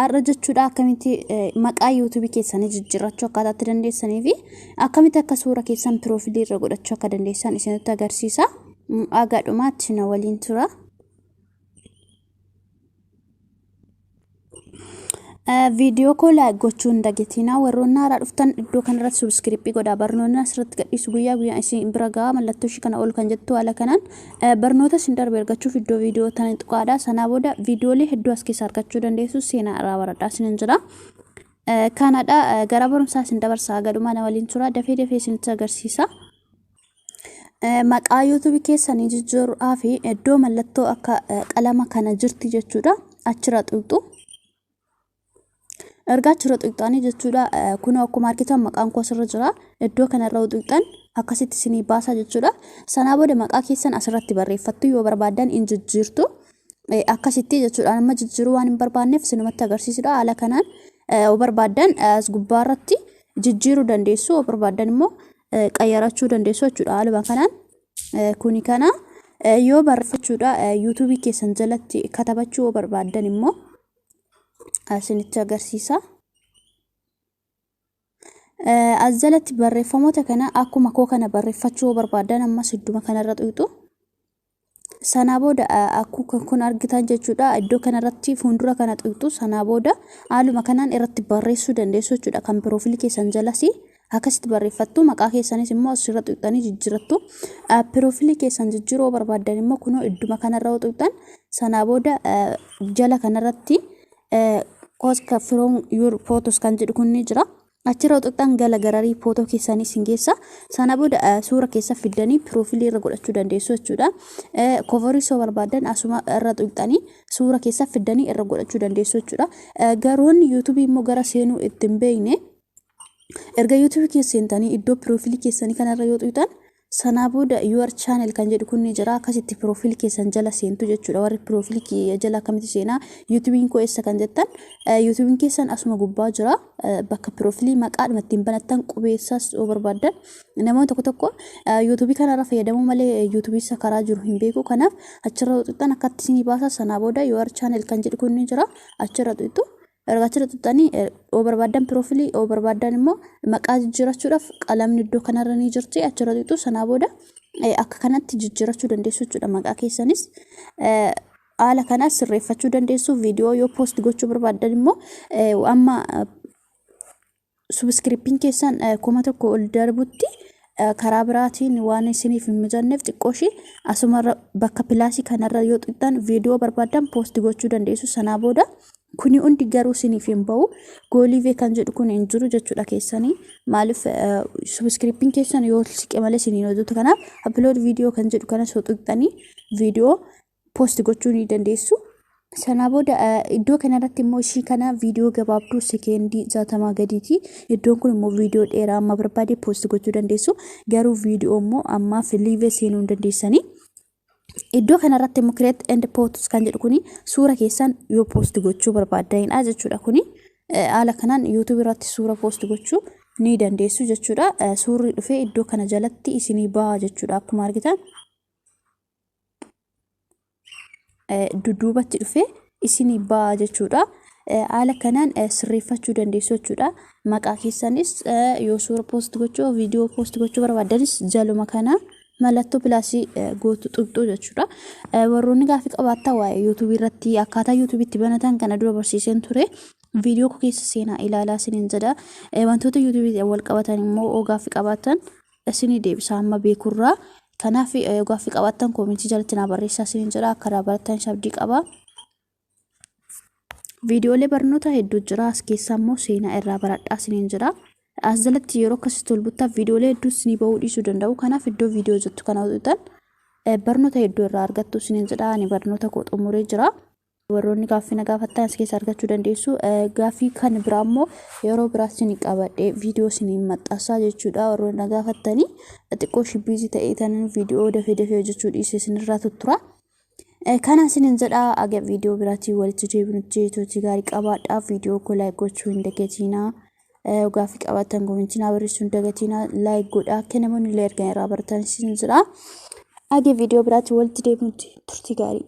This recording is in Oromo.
Har'a jechuudha akkamitti maqaa yuutuubii keessanii jijjiirrachuu akkaataa itti dandeessanii fi akkamitti akka suura keessan piroofilii irra godhachuu akka dandeessan isinitti agarsiisa. Haga dhumaatti na waliin tura. Viidiyoo koo laayik gochuu hin dagatinaa. Warroonni haaraa dhuftan iddoo kanarratti subscribe godhaa. Barnoonni asirratti gadhiisu guyyaa guyyaan isin bira ga'a. Mallattoo ishii kana ol kan jettu haala kanaan barnoota isin darbe argachuuf iddoo viidiyoo tana tuqaadha. Sanaa booda viidiyoolee hedduu as keessaa argachuu dandeessu. Seenaa irraa baradhaa isinin jira. Kanadha gara barumsaa isin dabarsaa gadhumaa na waliin tura. Dafee dafee isinitti agarsiisa. Maqaa yuutuubii keessanii jijjiiruudhaa fi iddoo mallattoo akka qalama kana jirti jechuudha. Achirra tuqxu. Erga achirra tuqxanii jechuudha kunoo akkuma argitan maqaan koo asirra jira. Iddoo kanarra tuqxan akkasitti isinii baasa jechuudha. Sanaa booda maqaa keessan asirratti barreeffattu yoo barbaaddan in jijjiirtu. Akkasitti jechuudha. Amma jijjiiruu waan hin barbaanneef isinumatti agarsiisudha. Haala kanaan yoo barbaaddan as gubbaarratti jijjiiruu dandeessu. Yoo barbaaddan immoo qayyarachuu dandeessu jechuudha. Haaluma kanaan kuni kana yoo barreeffachuudha yuutuubii keessan jalatti katabachuu yoo barbaaddan immoo isinitti agarsiisa. As jalatti barreeffamoota kana akkuma koo kana barreeffachuu yoo barbaaddan ammas idduma kanarra tuqxu. Sanaa booda akkuma kun argitan jechuudha. Iddoo kanarratti fuuldura kana tuqxu. Sanaa booda haaluma kanaan irratti barreessuu dandeessu jechuudha. Kan piroofilii keessan jalas akkasitti barreeffattu. Maqaa keessanis immoo asirra tuqxanii jijjiirattu. Piroofilii keessan jijjiiruu yoo barbaaddan immoo kunoo idduma kanarra yoo tuqxan sanaa booda jala kanarratti Koska from your photos kan jedhu kun ni jira. Achirra tuqxan gala gararii footoo keessanii isin geessa. Sana booda suura keessa fiddanii piroofilii irra godhachuu dandeessu jechuudha. Kovarii soo barbaadan asuma irra tuqxanii suura keessa fiddanii irra godhachuu dandeessu jechuudha. Garoonni yuutuubii immoo gara seenuu itti hin beekne erga yuutuubii keessa seentanii iddoo piroofilii keessanii kanarra yoo tuqxan sanaa booda your channel kan jedhu kun ni jira. Akkasitti piroofilii keessan jala seentu jechuudha. Warri piroofilii kiyya jala akkamitti seenaa yuutuubiin koo eessa kan jettan yuutuubiin keessan asuma gubbaa jira. Bakka piroofilii maqaadhuma ittiin banattan qubeessaas yoo barbaaddan namoonni tokko tokko yuutuubii kanarra fayyadamuu malee yuutuubii isa karaa jiru hin beeku. Kanaaf achirra tuqxan akkatti isinii baasa. Sanaa booda your channel kan jedhu kun ni jira. Achirra tuqxu. Erga achirra tuqxanii yoo barbaaddan piroofilii yoo barbaaddan immoo maqaa jijjiirachuudhaaf qalamni iddoo kanarra ni jirti achirra tuqxu. Sanaa booda akka kanatti jijjiirachuu dandeessu jechuudha maqaa keessanis. Haala kanaas sirreeffachuu dandeessu. Viidiyoo yoo poost gochuu barbaaddan immoo amma subiskirippiin keessan 1000 ol darbutti karaa biraatiin waan isiniif hin mijanneef xiqqooshii asumarra bakka pilaasii kanarra yoo tuqxan viidiyoo barbaaddan poosti gochuu dandeessu. Sanaa booda kuni hundi garuu isiniif hin ba'u. Gooliivee kan jedhu kun hin jiru jechuudha keessanii. Maaliif subiskirippiin keessan yoo siqe malee isiniin hojjetu. Kanaaf upload viidiyoo kan jedhu kanas yoo tuqxanii viidiyoo post gochuu ni dandeessu. Sanaa booda iddoo kanarratti immoo ishii kana viidiyoo gabaabduu sekeendii 60 gadiiti. Iddoon kun immoo viidiyoo dheeraa amma barbaade post gochuu dandeessu. Garuu viidiyoo immoo ammaaf liivee seenuu hin dandeessanii. Iddoo kanarratti immoo create and post kan jedhu kuni suura keessan yoo post gochuu barbaaddanidha jechuudha kuni. Haala kanaan YouTube irratti suura post gochuu ni dandeessu jechuudha. Suurri dhufee iddoo kana jalatti isinii baha jechuudha akkuma argitan. Dudduubatti dhufee isinii ba'a jechuudha. Haala kanaan sirreeffachuu dandeessu jechuudha. Maqaa keessanis yoo suura poost gochuu viidiyoo poost gochuu barbaaddanis jaluma kana mallattoo pilaasii gootu tuqxu jechuudha. Warroonni gaaffii qabaattan waa'ee yuutuubii irratti akkaataa yuutuubii itti banatan kana dura barsiiseen ture. Viidiyoo koo keessa seenaa ilaalaa isiniin jedha. Wantoota yuutuubii wal qabatan immoo yoo gaaffii qabaattan isinii deebisa amma beekurraa. Kanaaf yoo gaaffii qabaattan koomentii jalatti naa barreessaa isiniin jedha. Akka irraa barattan abdii qaba. Viidiyoolee barnoota hedduu jira. As keessaa immoo seenaa irraa baradhaa isiniin jedha. As jalatti yeroo akkasitti ol buttaa viidiyoolee hedduu isinii bahuu dhiisuu danda'u. Kanaaf iddoo viidiyoo jettu kana hojjetan barnoota hedduu irraa argattu isiniin jedha. Ani barnoota koo xumuree jira. Warroonni gaaffii na gaafattan as keessa argachuu dandeessu. Gaaffii kan biraa immoo yeroo biraa isin qabadhee viidiyoo isiniin maxxansaa jechuudha. Warroonni na gaafattanii xiqqoo ishii biizii ta'ee tanan viidiyoo dafee dafee hojjechuu dhiise isinirraa tuttura. Kana isinin jedha aga viidiyoo biraatiin walitti deebinutti turtii gaarii qabaadhaa. Viidiyoo koo laayik gochuu hin dagatinaa. Gaaffii qabaattan koomentii naa barreessuu hin dagatinaa. Laayik godhaa akka namoonni illee argan irraa baratan isin jedha. Aga viidiyoo biraatiin walitti deebinutti turtii gaarii.